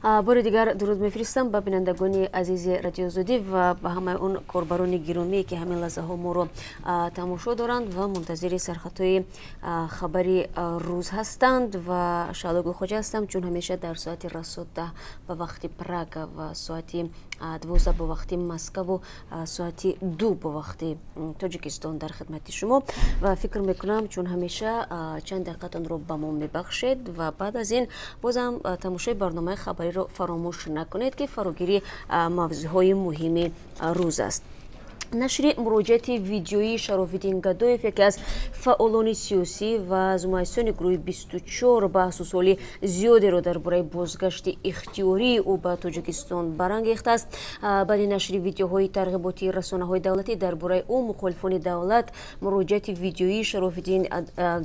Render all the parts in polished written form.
Бори дигар дуруд мефиристам ба бинандагони азизи Радиои Озодӣ ва ба ҳамаи он корбарони гиромие, ки ҳамин лаҳзаҳо моро тамошо доранд ва мунтазири сархатҳои хабари рӯз ҳастанд. Ва Шаҳло Гулхоҷа ҳастам, чун ҳамеша дар соати расо 10 ба вақти Прага ва соати 12 ба вақти Москаву соати 2 ба вақти Тоҷикистон дар хидмати шумо. Ва фикр мекунам, чун ҳамеша чанд дақиқатонро ба мо мебахшед ва баъд аз ин бозам тамошои барномаи хабариро фаромӯш накунед, ки фарогири мавзӯъҳои муҳими рӯз аст. Нашри муроҷиати видеоии Шарофиддин Гадоев, яке аз фаъолони сиёсӣ ва аз муассисони гурӯҳи 24, баҳсу суоли зиёдеро дар бораи бозгашти ихтиёрии ӯ ба Тоҷикистон барангехтааст. Баъди нашри видеоҳои тарғиботии расонаҳои давлатӣ дар бораи ӯ, мухолифони давлат муроҷиати видеоии Шарофиддин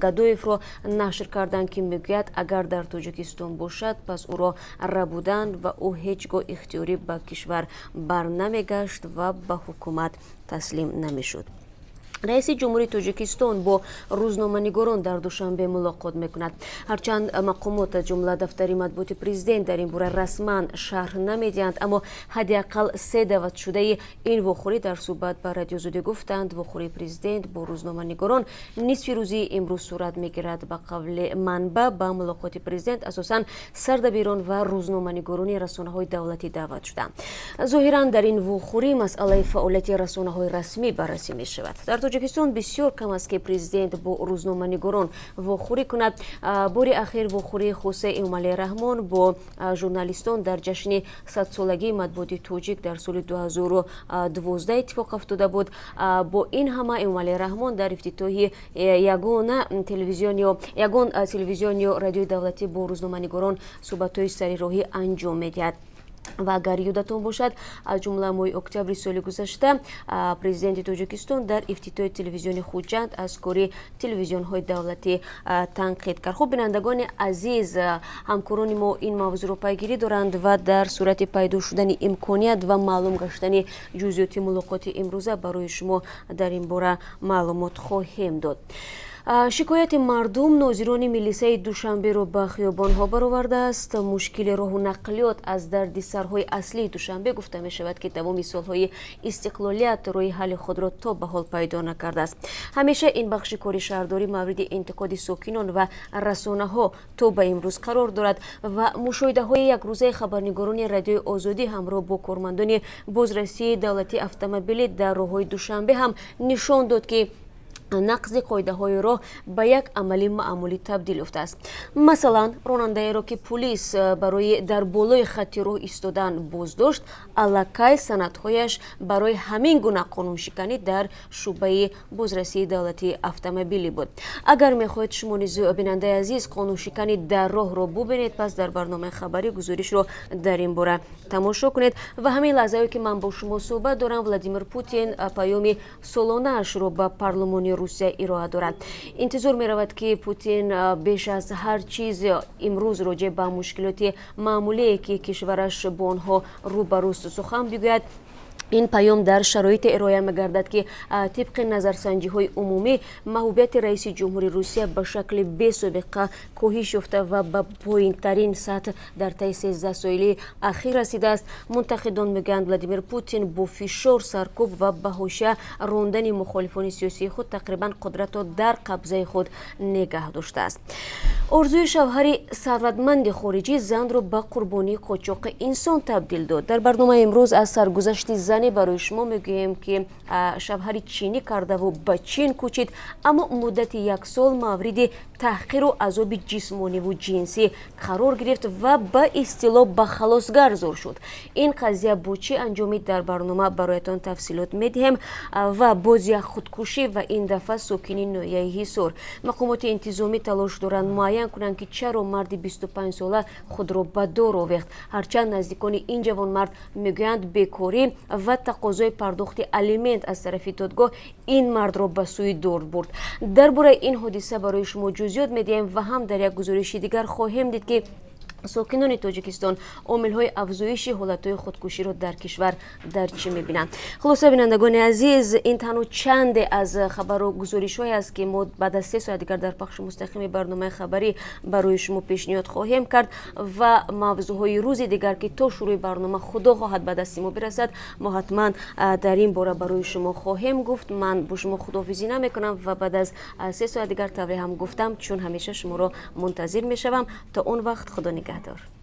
Гадоевро нашр карданд, ки мегӯяд, агар дар Тоҷикистон бошад, пас ӯро рабуданд ва ӯ ҳеҷ гоҳ ихтиёрӣ ба кишвар барнамегашт ва ба ҳукумат таслим намешуд. Раиси Ҷумҳурии Тоҷикистон бо рӯзноманигорон дар Душанбе мулоқот мекунад. Ҳарчанд мақомот, аз ҷумла дафтари матбуоти президент, дар ин бора расман шарҳ намедиҳанд, аммо ҳадди ақал се даъватшудаи ин вохӯрӣ дар суҳбат ба Радиои Озодӣ гуфтанд, вохӯрии президент бо рӯзноманигорон нисфи рӯзи имрӯз сурат мегирад. Ба қавли манбаъ, ба мулоқоти президент асосан сардабирон ва рӯзноманигорони расонаҳои давлатӣ даъват шуданд. Зоҳиран, дар ин вохӯрӣ масъалаи фаъолияти расонаҳои расмӣ баррасӣ мешавад. Дар Тоҷикистон бисёр кам аст, ки президент бо рӯзноманигорон вохӯрӣ кунад. Бори ахир вохӯрии хосаи Эмомалӣ Раҳмон бо журналистон дар ҷашни садсолагии матбуоти тоҷик дар соли 2012 иттифоқ афтода буд. Бо ин ҳама, Эмомалӣ Раҳмон дар ифтитоҳи ягона телевизион ё ягон телевизион ё радиои давлатӣ бо рӯзноманигорон суҳбатҳои сарироҳӣ анҷом медиҳад. Ва агар ёдатон бошад, аз ҷумла моҳи октябри соли гузашта президенти Тоҷикистон дар ифтитоҳи телевизиони Хуҷанд аз кори телевизионҳои давлатӣ танқид кард. Хуб, бинандагони азиз, ҳамкорони мо ин мавзӯъро пайгирӣ доранд ва дар сурати пайдо шудани имконият ва маълум гаштани ҷузъиёти мулоқоти имрӯза барои шумо дар ин бора маълумот хоҳем дод. Шикояти мардум нозирони милисаи Душанберо ба хиёбонҳо баровардааст. Мушкили роҳу нақлиёт аз дардисарҳои аслии Душанбе гуфта мешавад, ки давоми солҳои истиқлолият роҳи ҳалли худро то ба ҳол пайдо накардааст. Ҳамеша ин бахши кори шаҳрдорӣ мавриди интиқоди сокинон ва расонаҳо то ба имрӯз қарор дорад. Ва мушоҳидаҳои якрӯзаи хабарнигорони Радиои Озодӣ ҳамроҳ бо кормандони бозрасии давлатии автомобилӣ дар роҳҳои Душанбе ҳам нишон дод, ки нақзи қоидаҳои роҳ ба як амали маъмулӣ табдил ёфтааст. Масалан, ронандаеро, ки пулис барои дар болои хатти роҳ истодан боздошт, аллакай санадҳояш барои ҳамин гуна қонуншиканӣ дар шӯъбаи бозрасии давлатии автомобилӣ буд. Агар мехоҳед шумо низ, бинандаи азиз, қонуншиканӣ дар роҳро бубинед, пас дар барномаи хабарӣ гузоришро дар ин бора тамошо кунед. Ва ҳамин лаҳзае, ки ман бо шумо суҳбат дорам, Владимир Путин паёми солонаашро ба парлумони Русия ироа дорад. Интизор меравад, ки Путин беш аз ҳар чиз имрӯз роҷеъ ба мушкилоти маъмулие, ки кишвараш бо онҳо рӯбарӯст, сухан бигӯяд. Ин паём дар шароите ироя мегардад, ки тибқи назарсанҷиҳои умумӣ маҳбубияти раиси ҷумҳури Русия ба шакли бесобиқа коҳиш ёфта ва ба поинтарин сатҳ дар таи 13 соли ахир расидааст. Мунтақидон мегӯянд, Владимир Путин бо фишор, саркӯб ва ба ҳошия рондани мухолифони сиёсии худ тақрибан қудратро дар қабзаи худ нигаҳ доштааст. Орзуи шавҳари сарватманди хориҷӣ занро ба қурбонии қочоқи инсон табдил дод. Дар барномаи имрӯз аз саргузашти зане барои шумо мегӯем, ки шавҳари чинӣ кардаву ба Чин кӯчид, аммо муддати як сол мавриди таҳқиру азоби ҷисмониву ҷинсӣ қарор гирифт ва ба истилоҳ ба халосгар зор шуд. Ин қазия бо чӣ анҷомид, дар барнома бароятон тафсилот медиҳем. Ва боз як худкушӣ, ва ин дафъа сокини ноҳияи Ҳисор. Мақомоти интизомӣ талош доранд муайян кунанд, ки чаро марди 25сола худро ба дор овехт. Ҳарчанд наздикони ин ҷавонмард мегӯянд, бекорӣ ва тақозои пардохти алимент аз тарафи додгоҳ ин мардро ба сӯи дор бурд. Дар бораи ин ҳодиса барои шумо ҷузъиёт медиҳем ва ҳам дар як гузориши дигар хоҳем дид, ки Сокинони Тоҷикистон омилҳои афзоиши ҳолатҳои худкуширо дар кишвар дар чӣ мебинанд? Хулоса, бинандагони азиз, ин танҳо чанде аз хабару гузоришҳое аст, ки мо баъд аз 3 соат дигар дар пахши мустақими барномаи хабарӣ барои шумо пешниҳод хоҳем кард ва мавзӯъҳои рӯзи дигар, ки то шурӯи барнома, худо хоҳад, ба дасти мо бирасад, мо ҳатман дар ин бора барои шумо хоҳем гуфт. Ман бо шумо худоҳофизӣ намекунам ва баъд аз 3 соат дигар, тавре ҳам гуфтам, чун ҳамеша шуморо мунтазир мешавам. То он вақт худо нигаҳдор.